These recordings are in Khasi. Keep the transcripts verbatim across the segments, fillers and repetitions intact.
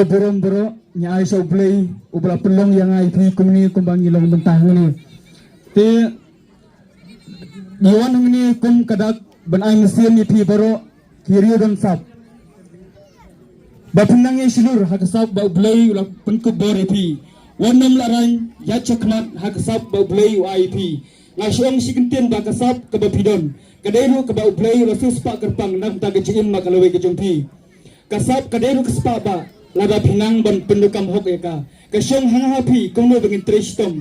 Burom bro, ngi ai sha U Blei uba la pynlong ïa nga ïa phi kumne kumba ngi long mynta hangne. Te ngi wan hangne kum ka dak ban ai mynsiem ïa phi baroh ki riew don sap. Ba phin nang ïa shlur ha ka sap ba U Blei u la pynkup bor ïa phi. Wat nym la rang ïa chakmat ha ka sap ba U Blei u ai ïa phi. Nga shong shi kyntien ba ka sap kaba phi don ka dei ruh kaba U Blei u la siew spah kyrpang na ka bynta ka jingim ma ka lawei ka jong phi. Ka sap ka dei ruh ka spah ba lada phi nang ban pyndonkam hok ïa ka. Ka shong ha nga ha phi kumno ba ngin trei shitom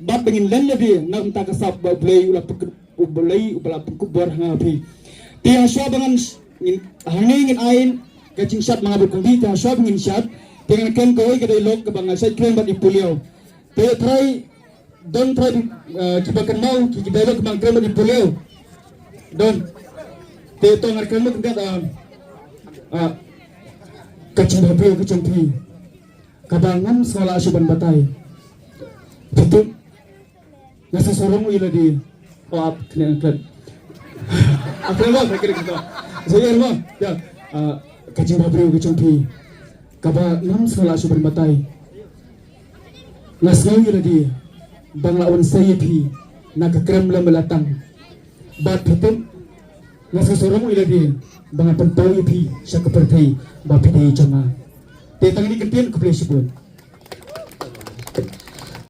bad ba ngin len lade na ka bynta ka sap ba U Blei u la pynkup, U Blei uba la pynkup bor ha nga ha phi. Te hashwa ba ngan sh-, ngin, hangne ngin ai ka jingshad ma nga bad kumne, te hashwa ba ngin shad te ngan kren kawei ka dialogue kaba nga shait kren bad i Pulio. Te trai don trai, eh, kiba kynmaw ki, ki dialogue ba nga kren bad i Pulio. Don. Te to ngan kren mo kyndiat, ah, ah, ka jingbhabriew ka jong phi kaba ngam sngew lah shuh ban batai. Phi tip, nga sngewsarong ïa lade. Oh, ap kne nga klet. Ap kne mo, kne kne. Sa ïa mo. Ïa, ah, ka jingbhabriew ka jong phi kaba ngam sngew lah shuh ban batai. Nga sngew ïa lade ba nga la wan sei ïa phi na ka krem lem la tang. Bad phi tip, nga sngewsarong ïa lade ba nga pynpaw ïa phi sha ka pyrthei ba phi dei jong nga. Te tang kine ki kyntien, khublei shibun.